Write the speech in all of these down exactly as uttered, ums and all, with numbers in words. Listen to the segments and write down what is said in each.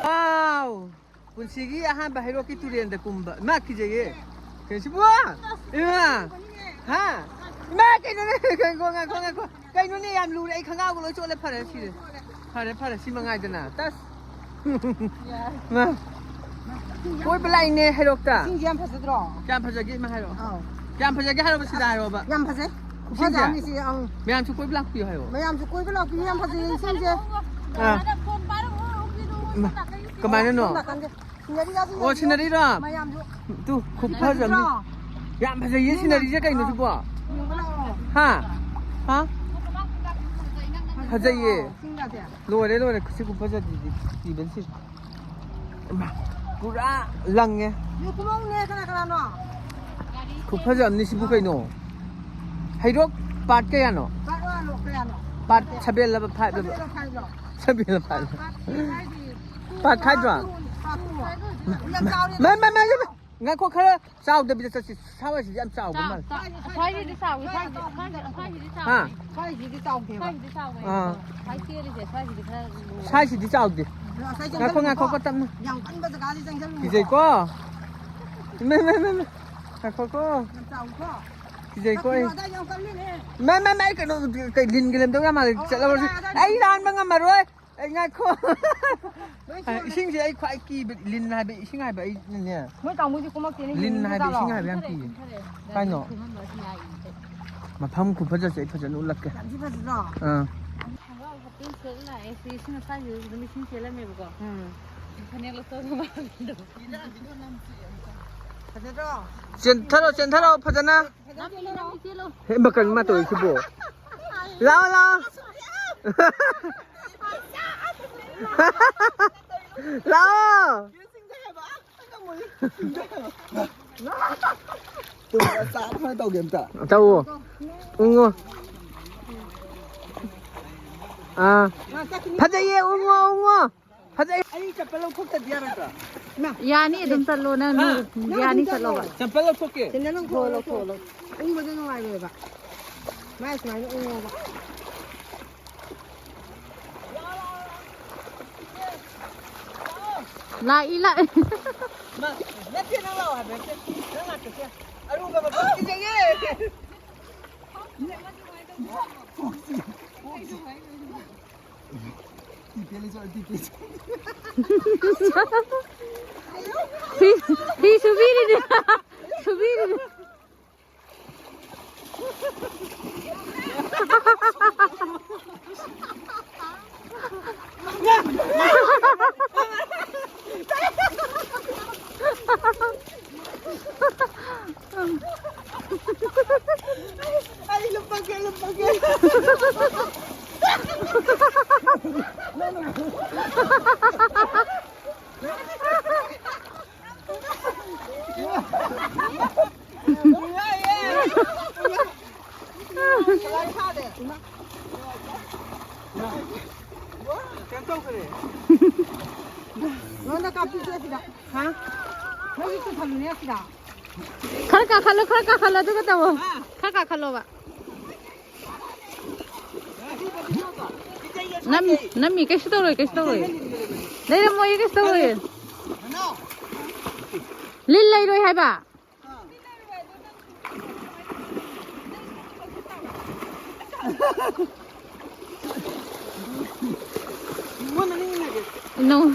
ꯋꯥꯎ! ꯄꯨꯟꯁꯤꯒꯤ ꯑꯍꯥꯟꯕ ꯍꯩꯔꯣꯛꯀꯤ ꯇꯨꯔꯦꯟꯗ ꯀꯨꯝꯕ꯫ ꯏꯃꯥ, ꯀꯤꯖꯩꯌꯦ꯫ ꯀꯩꯅꯣ ꯁꯤꯕꯨ? ꯏꯃꯥ! ꯍꯥ? ꯏꯃꯥ, ꯀꯩꯅꯣꯅꯦ? ꯉꯥꯏꯈꯣ, ꯉꯥꯏꯈꯣ, ꯉꯥꯏꯈꯣ꯫ ꯀꯩꯅꯣꯅꯦ, ꯌꯥꯝ ꯂꯨꯔꯦ꯫ ꯑꯩ ꯈꯪꯒꯥꯎꯒ ꯂꯣꯏ ꯆꯣꯠꯂꯦ꯫ ꯐꯔꯦ, ꯁꯤꯔꯦ꯫ ꯐꯔꯦ, ꯐꯔꯦ꯫ ꯁꯤ ꯃꯉꯥꯏꯗꯅ꯫ ꯇꯁ꯫ ꯃꯥ꯫ ꯀꯣꯏꯕ ꯂꯥꯛꯏꯅꯦ ꯍꯩꯔꯣꯛꯇ꯫ ꯏꯁꯤꯡꯁꯦ ꯌꯥꯝ ꯐꯖꯗ꯭ꯔꯣ? ꯀꯌꯥꯝ ꯐꯖꯒꯦ, ꯏꯃꯥ, ꯍꯥꯏꯔꯣ꯫ ꯑꯥꯎ꯫ ꯀꯌꯥꯝ ꯐꯖꯒꯦ ꯍꯥꯏꯔꯣꯕ, ꯁꯤꯗ ꯍꯥꯏꯔꯣꯕ꯫ ꯌꯥꯝ ꯐꯖꯩ꯫ ꯏꯁꯤꯡꯁꯦ? ꯈꯨꯐꯖ ꯑꯃꯅꯤ ꯁꯤ, ꯑꯪ꯫ ꯃꯌꯥꯝꯁꯨ ꯀꯣꯏꯕ ꯂꯥꯛꯄꯤꯌꯨ ꯍꯥꯏꯌꯣ꯫ ꯃꯌꯥꯝꯁꯨ ꯀꯣꯏꯕ ꯂꯥꯛꯄꯤꯌꯨ, ꯌꯥꯝ ꯐꯖꯩ ꯏꯁꯤꯡꯁꯦ꯫ ꯑꯥ꯫ ꯏꯃꯥ, ꯀꯃꯥꯏꯅꯅꯣ? ꯁꯣꯝ ꯅꯥꯀꯟꯗ꯫ ꯁꯤꯅꯔꯤꯒꯁꯦ ꯑꯣ, ꯌꯦꯡꯉꯣ꯫ ꯁꯤꯅꯔꯤꯔꯣ? ꯃꯌꯥꯝꯁꯨ꯫ ꯇꯨ, ꯈꯨꯐꯖ ꯑꯃꯅꯤ꯫ ꯐꯖꯗ꯭ꯔꯣ? ꯌꯥꯝ ꯐꯖꯩꯌꯦ, ꯌꯦꯡꯉꯣ꯫ ꯁꯤꯅꯔꯤꯁꯦ ꯀꯩꯅꯣ ꯁꯤꯕꯣ? ꯌꯦꯡꯉꯣ ꯂꯥꯛꯑꯣ꯫ ꯍꯥ? ꯍꯥ? ꯐꯖꯩꯌꯦ꯫ ꯏꯁꯤꯡꯒꯁꯦ꯫ ꯂꯣꯏꯔꯦ, ꯂꯣꯏꯔꯦ꯫ ꯈꯨꯠꯁꯤ ꯈꯨꯐꯖꯗꯤ ꯖꯤꯕꯟꯁꯤ꯫ ꯏꯃꯥ, ꯄꯨꯔꯥ ꯂꯪꯉꯦ꯫ ꯌꯨ ꯀꯨꯝꯍꯧꯅꯦ, ꯀꯅꯥ ꯀꯅꯥꯅꯣ? ꯈꯨꯐꯖ ꯑꯃꯅꯤ ꯁꯤꯕꯨ ꯀꯩꯅꯣ? ꯍꯩꯔꯣꯛ ꯄꯥꯔꯠ ꯀꯌꯥꯅꯣ? ꯄꯥꯔꯠ ꯋꯥꯟꯂꯣ, ꯀꯌꯥꯅꯣ? ꯄꯥꯔꯠ ꯁꯚꯦꯟ ꯂꯕ, ꯐꯥꯏꯚ ꯂꯕ? ꯁꯚꯦꯟꯂꯣ, ꯐꯥꯏꯚꯂꯣ? ꯁꯚꯦꯟꯂꯣ, ꯐꯥꯏꯚꯂꯣ? ꯄꯥꯔꯠ ꯐꯥꯏꯚꯂꯣ? Part five. Part five. ꯌꯥꯝ ꯆꯥꯎꯔꯦ꯫ ꯃꯥ, ꯃꯥ, ꯃꯥ, ꯃꯥ꯫ ꯉꯥꯏꯈꯣ, ꯈꯔ ꯆꯥꯎꯗꯕꯤꯗ ꯆꯠꯁꯤ꯫ ꯁ꯭ꯋꯥꯏꯁꯤꯗꯤ ꯌꯥꯝ ꯆꯥꯎꯕ ꯃꯥꯜꯂꯦ꯫ ꯁ꯭ꯋꯥꯏꯁꯤꯗꯤ ꯆꯥꯎꯋꯤ, ꯁ꯭ꯋꯥꯏꯁꯤꯗꯤ, ꯁ꯭ꯋꯥꯏꯁꯤꯗꯤ, ꯁ꯭ꯋꯥꯏꯁꯤꯗꯤ ꯆꯥꯎꯋꯦ꯫ ꯍꯥ? ꯁ꯭ꯋꯥꯏꯁꯤꯗꯤ ꯆꯥꯎꯗꯦꯕ꯫ ꯑꯥ꯫ ꯁ꯭ꯋꯥꯏ ꯆꯦꯜꯂꯤꯁꯦ, ꯁ꯭ꯋꯥꯏꯁꯤꯗꯤ ꯈꯔ ꯂꯨꯔꯦ꯫ ꯁ꯭ꯋꯥꯏꯁꯤꯗꯤ ꯆꯥꯎꯗꯦ꯫ ꯉꯥꯏꯈꯣ, ꯉꯥꯏꯈꯣꯀꯣ, ꯇꯞꯅ꯫ ꯌꯥꯝ ꯀꯟꯕ ꯖꯒꯥꯗꯤ ꯆꯪꯁꯜꯂꯨꯅꯨꯀꯣ꯫ ꯀꯤꯖꯩꯀꯣ꯫ ꯏꯃꯥ, ꯏꯃꯥ, ꯏꯃꯥ, ꯏꯃꯥ꯫ ꯉꯥꯏꯈꯣꯀꯣ꯫ ꯌꯥꯝ ꯆꯥꯎꯋꯤꯀꯣ꯫ ꯀꯤꯖꯩꯀꯣ ꯑꯩ꯫ ꯀꯛꯆꯤꯡ ꯑꯗꯥꯏꯗ ꯌꯥꯝ ꯀꯜꯂꯤꯅꯦ꯫ ꯏꯃꯥ, ꯏꯃꯥ, ꯏꯃꯥ, ꯑꯩ ꯀꯩꯅꯣ, ꯀꯩ ꯂꯤꯟꯒ ꯂꯩꯔꯝꯗꯧ ꯌꯥꯝ ꯃꯥꯜꯂꯦ꯫ ꯑꯣ, ꯆꯠꯂꯧꯔꯁꯤ꯫ ꯑꯗꯥꯏꯗ꯫ ꯑꯩ ꯂꯥꯟꯕ ꯉꯝꯃꯔꯣꯏ꯫ ꯑꯩ ꯉꯥꯏꯈꯣ꯫ ꯂꯣꯏ ꯑ, ꯆꯣꯠꯂꯦ꯫ ꯏꯁꯤꯡꯁꯦ ꯑꯩ ꯈ꯭ꯋꯥꯏ ꯀꯤꯕ, ꯂꯤꯟ ꯍꯥꯏꯕ, ꯏꯁꯤꯡ ꯍꯥꯏꯕ ꯑꯩꯅꯅꯦ꯫ ꯃꯣꯏ ꯀꯥꯡꯕꯨꯁꯦ ꯀꯨꯝꯃꯛꯇꯦꯅꯦ, ꯂꯤꯟ ꯍꯤꯡꯉꯤꯕ ꯍꯥꯏꯕ, ꯖꯥꯠꯂꯣ? ꯏꯁꯤꯡ ꯍꯥꯏꯕ ꯌꯥꯝ ꯀꯤꯌꯦ꯫ ꯀꯥꯏꯅꯣ? ꯃꯐꯝ ꯈꯨꯐꯖꯁꯦ ꯑꯩ ꯐꯖꯅ ꯎꯠꯂꯛꯀꯦ꯫ ꯌꯥꯝ ꯊꯤ ꯐꯖꯗ꯭ꯔꯣ? ꯑꯥ꯫ ꯈꯣꯡꯒ꯭ꯔꯥꯎ ꯍꯥꯞꯄꯦꯟ ꯁꯦꯠꯂ ꯂꯥꯛꯑꯦ꯫ ꯁꯤ ꯏꯁꯤꯡ ꯑꯁ꯭ꯋꯥꯏꯁꯤꯗ ꯑꯗꯨꯝ ꯏꯁꯤꯡ ꯆꯦꯜꯂꯝꯃꯦꯕꯀꯣ꯫ ꯎꯝ꯫ ꯐꯅꯦꯛ ꯂꯧꯊꯣꯛꯑꯒ ꯃꯥ ꯐꯖꯗ꯭ꯔꯣ? ꯆꯦꯟꯊꯔꯣ, ꯆꯦꯟꯊꯔꯣ ꯐꯖꯅ꯫ ꯅꯝꯃꯤ, ꯅꯝꯃꯤ, ꯆꯦꯜꯂꯣ꯫ ꯍꯦ, ꯃꯀꯟ ꯃꯥ ꯇꯧꯔꯤꯁꯤꯕꯣ? ꯂꯥꯛꯑꯣ, ꯂꯥꯛꯑꯣ꯫ ꯂꯥꯛꯑꯣ꯫ ꯇꯨ, ꯑꯆꯥ, ꯈꯔ ꯇꯧꯒꯦ ꯑꯝꯇ꯫ ꯇꯧꯋꯣ꯫ ꯎꯪꯉꯣ꯫ ꯑꯥ꯫ ꯐꯖꯩꯌꯦ, ꯎꯪꯉꯣ, ꯎꯪꯉꯣ꯫ ꯐꯖꯩ꯫ ꯑꯩ ꯆꯄꯜ ꯂꯧꯊꯣꯛꯇꯗꯤ ꯌꯥꯔꯣꯏꯗ꯭ꯔꯥ? ꯏꯃꯥ꯫ ꯌꯥꯅꯤ, ꯑꯗꯨꯝ ꯆꯠꯂꯣ, ꯅꯪ ꯍꯥ? ꯅꯪ ꯌꯥꯅꯤ, ꯑꯗꯨꯝ ꯆꯠꯂꯣ꯫ ꯆꯠꯂꯣꯕ꯫ ꯆꯄꯜ ꯂꯧꯊꯣꯛꯀꯦ꯫ ꯁꯦꯟꯗꯜ ꯂꯧꯊꯣꯛꯑꯣ, ꯂꯧꯊꯣꯛꯑꯣ, ꯂꯧꯊꯣꯛꯑꯣ꯫ ꯎꯪꯕꯗꯣ ꯅꯨꯡꯉꯥꯏꯔꯣꯏꯕ꯫ ꯃꯥꯏ ꯁꯨꯃꯥꯏꯅ ꯎꯪꯉꯣꯕ꯫ ꯂꯥꯛꯏ, ꯂꯥꯛꯏ꯫ ꯃꯥ, ꯅꯠꯇꯦ, ꯅꯪ ꯂꯥꯛꯑꯣ ꯍꯥꯏꯕ ꯅꯠꯇꯦ꯫ ꯅꯪ ꯉꯥꯛꯇ ꯁꯦ꯫ ꯑꯔꯨꯕ ꯃꯐꯝ ꯊꯤꯖꯒꯦ꯫ ꯐꯤ, ꯐꯤ ꯁꯨꯕꯤꯔꯤꯅꯦ꯫ ꯁꯨꯕꯤꯔꯤꯅꯦ꯫ ꯑꯩ ꯂꯨꯞꯄꯒꯦ, ꯂꯨꯞꯄꯒꯦ꯫ ꯅꯉꯣꯟꯗ ꯀꯥꯞꯄꯤꯁꯦ ꯑꯁꯤꯗ꯫ ꯍꯥ? ꯅꯪꯒꯤ ꯄꯨꯁꯜꯂꯨꯅꯦ ꯑꯁꯤꯗ꯫ ꯈꯔ ꯀꯥꯈꯠꯂꯣ, ꯈꯔ ꯀꯥꯈꯠꯂꯣ, ꯑꯗꯨꯒ ꯇꯧꯋꯣ꯫ ꯈꯔ ꯀꯥꯈꯠꯂꯣꯕ꯫ ꯅꯝ-, ꯅꯝꯃꯤ, ꯀꯩꯁꯨ ꯇꯧꯔꯣꯏ, ꯀꯩꯁꯨ ꯇꯧꯔꯣꯏ꯫ ꯂꯩꯔꯝꯃꯣꯏꯌꯦ, ꯀꯩꯁꯨ ꯇꯧꯔꯣꯏ꯫ ꯂꯤꯟ ꯂꯩꯔꯣꯏ ꯍꯥꯏꯕ꯫ ꯏꯅꯧ꯫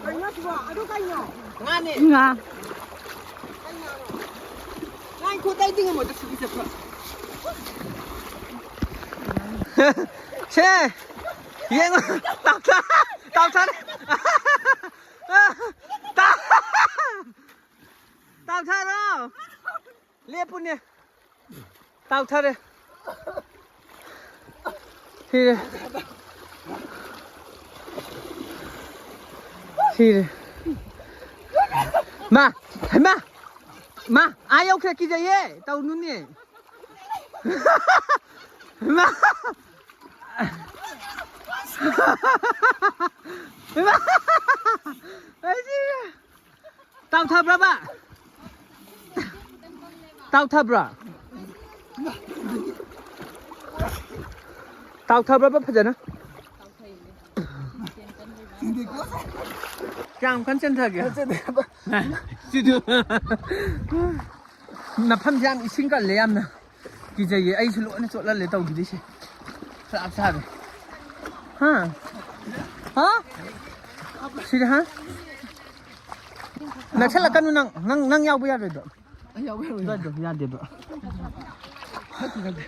ꯀꯩꯅꯣ ꯁꯤꯕꯣ? ꯑꯗꯨ ꯀꯩꯅꯣ? ꯉꯥꯅꯦ꯫ ꯉꯥ꯫ ꯀꯩ ꯉꯥꯅꯣ? ꯉꯥ ꯏꯪꯈꯣꯜꯗ ꯑꯩꯗꯤ ꯉꯝꯃꯣꯏꯗ, ꯁꯤꯒꯤ ꯆꯠꯄ꯫ ꯁꯦ, ꯌꯦꯡꯉꯣ, ꯇꯥꯎꯊ-, ꯇꯥꯎꯊꯔꯦ꯫ ꯇꯥ-, ꯇꯥꯎꯊꯔꯣ꯫ ꯂꯦꯞꯄꯨꯅꯦ꯫ ꯇꯥꯎꯊꯔꯦ꯫ ꯁꯤꯔꯦ꯫ ꯁꯤꯔꯦ꯫ ꯃꯥ! ꯍꯩꯃꯥ! ꯃꯥ! ꯑꯥ ꯌꯧꯈ꯭ꯔꯦ, ꯀꯤꯖꯩꯌꯦ! ꯇꯧꯅꯨꯅꯦ! ꯍꯩꯃꯥ! ꯍꯩꯃꯥ! ꯑꯩ ꯁꯤꯔꯦ! ꯇꯥꯎꯊꯕ꯭ꯔꯕ? ꯇꯥꯎꯊꯕ꯭ꯔꯣ? ꯇꯥꯎꯊꯕ꯭ꯔꯕ ꯐꯖꯅ? ꯀꯌꯥꯝ ꯀꯟꯅ ꯆꯦꯟꯊꯒꯦ? ꯁꯤꯗꯨ꯫ ꯃꯐꯝꯁꯦ ꯌꯥꯝ ꯏꯁꯤꯡ ꯀꯜꯂꯦ ꯌꯥꯝꯅ꯫ ꯀꯤꯖꯩꯌꯦ, ꯑꯩꯁꯨ ꯂꯣꯏꯅ ꯆꯣꯠꯍꯜꯂꯦ ꯇꯧꯈꯤꯗꯣꯏꯁꯦ꯫ ꯆꯞ ꯆꯥꯔꯦ꯫ ꯍꯥ? ꯍꯥ? ꯁꯤꯗ, ꯍꯥ? ꯅꯛꯁꯜꯂꯛꯀꯅꯨ ꯅꯪ꯫ ꯅꯪ, ꯅꯪ ꯌꯥꯎꯕ ꯌꯥꯔꯣꯏꯗꯣ꯫ ꯑꯩ ꯌꯥꯎꯕ ꯌꯥꯔꯣꯏ꯫ ꯑꯗꯨꯋꯥꯏꯗꯣ ꯌꯥꯗꯦꯕ꯫ ꯅꯠꯇꯦ, ꯅꯠꯇꯦ꯫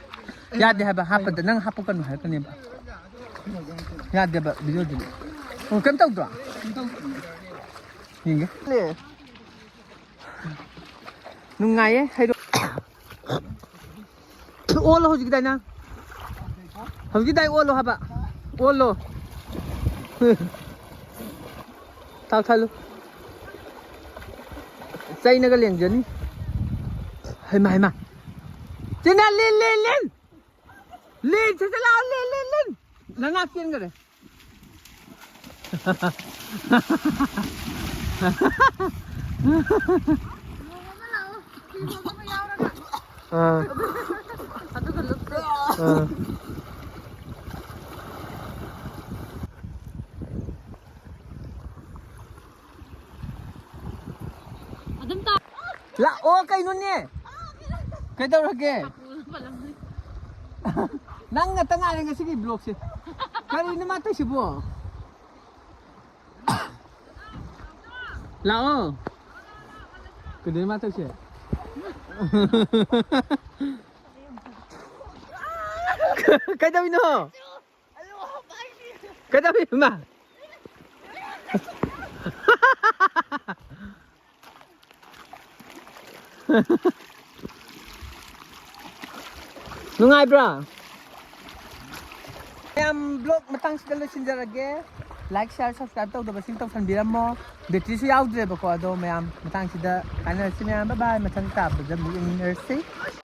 ꯌꯥꯗꯦ ꯍꯥꯏꯕ, ꯍꯥꯞꯄꯗ ꯅꯪ ꯍꯥꯞꯄꯛꯀꯅꯨ ꯍꯥꯏꯔꯛꯀꯅꯦꯕ꯫ ꯌꯥꯗꯦꯕ, ꯚꯤꯗꯤꯑꯣꯗꯨꯗꯤ꯫ ꯑꯣ, ꯀꯩꯝ ꯇꯧꯗ꯭ꯔꯣ? ꯀꯩꯝ ꯇꯧꯗꯦ꯫ ꯌꯦꯡꯒꯦ꯫ ꯅꯨꯡꯉꯥꯏꯌꯦ, ꯍꯩꯔꯣ-, ꯑꯣꯜꯂꯣ ꯍꯧꯖꯤꯛꯀꯤꯗꯥꯏꯅ꯫ ꯍꯧꯖꯤꯛꯀꯤꯗꯥꯏ ꯑꯣꯜꯂꯣ ꯍꯥꯏꯕ꯫ ꯑꯣꯜꯂꯣ꯫ ꯊꯥꯎ ꯊꯥꯜꯂꯨ꯫ ꯆꯩꯅꯒ ꯂꯦꯡꯖꯅꯤ꯫ ꯍꯩꯃꯥ, ꯍꯩꯃꯥ꯫ ꯆꯦꯟꯅ ꯂꯦꯟ, ꯂꯦꯟ, ꯂꯦꯟ꯫ ꯂꯦꯟ, ꯁꯠ ꯁꯠ ꯂꯥꯛꯑꯣ, ꯂꯦꯟ, ꯂꯦꯟ, ꯂꯦꯟ꯫ ꯅꯅꯥ ꯆꯦꯟꯈꯔꯦ꯫ ꯑꯥ꯫ ꯑꯥ꯫ ꯑꯗꯨꯝ ꯇꯥ-, ꯂꯥꯛꯑꯣ ꯀꯩꯅꯣꯅꯦ? ꯀꯩꯗꯧꯔꯒꯦ? ꯅꯪ ꯉꯥꯛꯇ ꯉꯥꯏꯔꯦ ꯉꯁꯤꯒꯤ ꯕ꯭ꯂꯣꯛꯁꯦ꯫ ꯀꯔꯤꯅꯣ ꯃꯥ ꯇꯧꯏꯁꯤꯕꯣ? ꯂꯥꯛꯑꯣ꯫ ꯀꯩꯗꯧꯔꯤ ꯃꯥ ꯇꯧꯏꯁꯦ? ꯀꯩꯗꯧꯔꯤꯅꯣ? ꯀꯩꯗꯧꯔꯤꯅꯣ ꯃꯥ? ꯅꯨꯡꯉꯥꯏꯕ꯭ꯔꯥ? ꯃꯌꯥꯝ ꯕ꯭ꯂꯣꯛ ꯃꯇꯥꯡꯁꯤꯗ ꯂꯣꯏꯁꯤꯟꯖꯔꯒꯦ꯫ ꯂꯥꯏꯛ, ꯁꯤꯌꯥꯔ, ꯁꯕꯁꯀ꯭ꯔꯥꯏꯕ ꯇꯧꯗꯕꯁꯤꯡ ꯇꯧꯁꯟꯕꯤꯔꯝꯃꯣ꯫ ꯕꯦꯇ꯭ꯔꯤꯁꯨ ꯌꯥꯎꯗ꯭ꯔꯦꯕꯀꯣ, ꯑꯗꯣ ꯃꯌꯥꯝ ꯃꯇꯥꯡꯁꯤꯗ ꯀꯥꯏꯅꯔꯁꯤ ꯃꯌꯥꯝ꯫ ꯕꯥꯏ ꯕꯥꯏ, ꯃꯊꯪ ꯇꯥꯕꯗ ꯑꯃꯨꯛ ꯌꯦꯡꯃꯤꯟꯅꯔꯁꯤ꯫